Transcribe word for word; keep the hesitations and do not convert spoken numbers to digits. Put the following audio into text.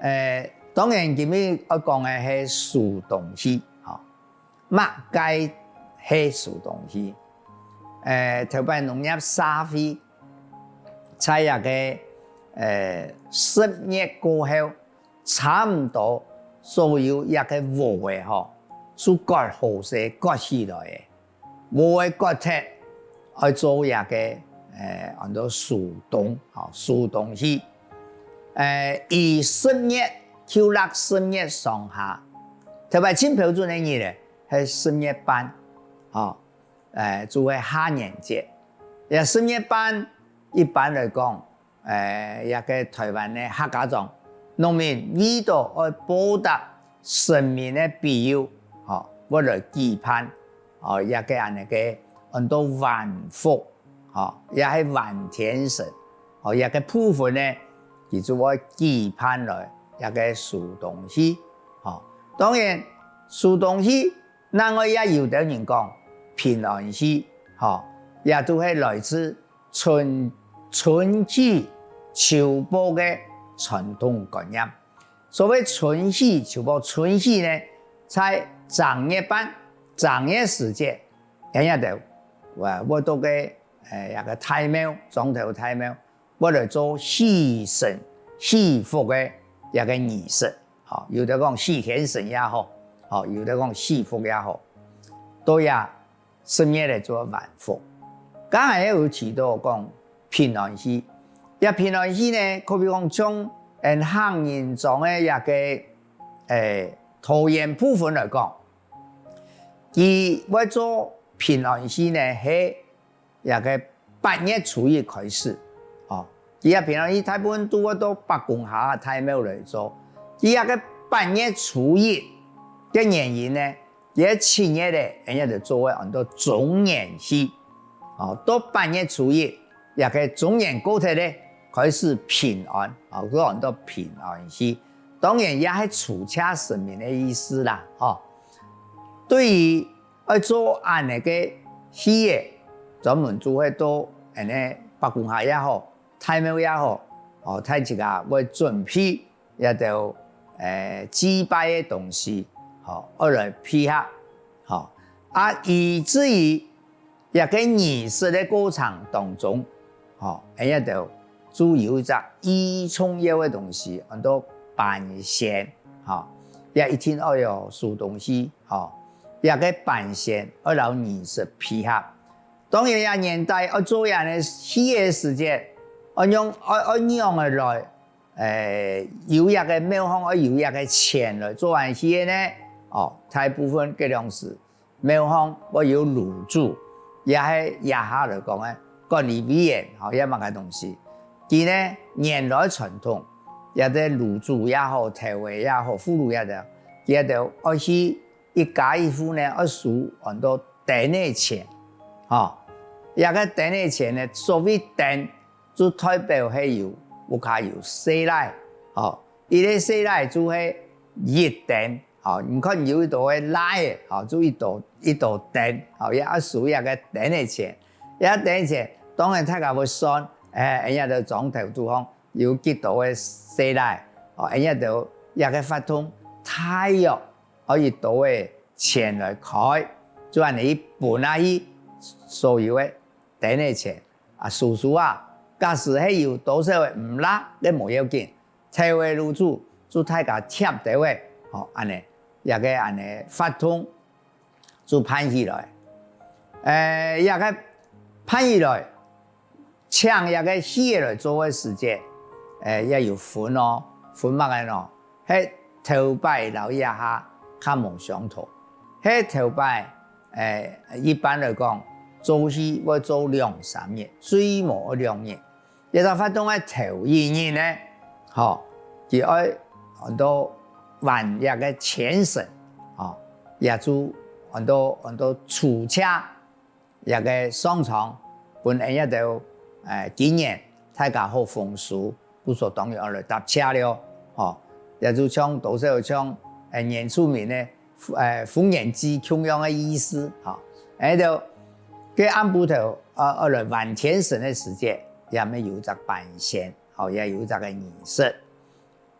誒，當然今日愛講个係收冬戲，吼，麼个係收冬戲？誒，頭擺農業社會，在這个誒十月過後，差毋多所有這个禾仔吼，就割好勢割起來个。 禾仔割忒，愛做這个誒安到收冬，吼，收冬戲。誒，以十月，舊曆十月上下，頭擺盡標準个日仔係十月半，吼，誒，就係下元節。這十月半一般來講， 誒，這个臺灣个客家庄，農民為著愛報答神明个庇佑，吼，會來舉辦，吼，這个恁呢个安到還福，吼，也係還天神，吼，這个部分呢，佢就會舉辦來這个收冬戲，吼。當然，收冬戲另外也有兜人講平安戲，吼，也就係來自 春春喜秋報个傳統觀念。所謂春喜秋報，春喜呢，在正月半，正月時節，𠊎這兜會到个誒這个大廟，庄頭大廟，會來做喜神喜福个這个儀式。吼，有兜講喜天神也好，吼，有兜講喜福也好，都也 十月來做還福。剛才有提到講平安戲，這平安戲呢，可比講像𠊎客人庄个這个誒桃園部分來講，佢會做平安戲呢係這个八月初一開始，哦，佢這平安戲大部分都會到伯公下大廟來做，佢這个八月初一个原因呢， 這七月仔，𠊎這兜做个安到中元戲。哦，到八月初一，這个中元過忒咧，開始平安，哦，就安到平安戲。當然也係酬謝神明个意思啦，吼。對於愛做恁呢个戲仔，專門就會到恁呢伯公下也好，大廟也好，哦，大自家會準備 這兜誒祭拜个東西，吼，愛來配合，吼。啊，以至於這个儀式个過程當中，吼，𠊎這兜就有一隻最重要个東西，安到扮仙，吼，也一定愛有收冬戲，吼，這个扮仙愛摎儀式配合。當然這年代愛做恁呢戲个時節，愛用愛愛仰仔來 誒，有這个廟方愛有這个錢來做恁戲个呢，哦，大部分該量時廟方會有爐主，也係這下來講个管理委員，吼，也麼个東西。佢呢原來傳統，這个爐主也好，頭仔也好，副爐也得，佢兜愛去 一家一戶呢愛收安到丁仔錢，吼。這个丁仔錢呢，所謂丁就代表係有屋下有細倈，吼，一个細倈就係一丁，吼，你看有一兜个倈仔，吼，就一兜一兜丁，吼，也愛收這个丁仔錢。這丁仔錢當然大家會算，誒，𠊎這兜庄頭肚項有幾多个細倈，哦，𠊎這兜這个活動大約 愛幾多个錢來開，就恁呢去分啊去所有个丁仔錢啊，收收啊，假使係有多少个毋罅，該無要緊，頭仔爐主就大家貼兜仔，吼，恁呢，這个恁呢活動就辦起來。誒，這个辦起來， 請這个戲仔來做个時節，誒，也有分哦，分麼个呢？係頭擺摎這下較無相同。係頭擺，誒，一般來講，做戲會做兩三日，最無愛兩日。這隻活動个頭一日呢，吼，佢愛安到還這个錢神，吼，也就安到安到酬謝 這个上蒼，分𠊎這兜，誒，今年大家好豐收，故所當然愛來答謝了，吼。也就像多少像，誒，原住民个，誒，豐年祭共樣个意思，吼。𠊎兜，該暗晡頭，呃，愛來還天神个時節，也乜有一隻扮仙，吼，也有一隻个儀式。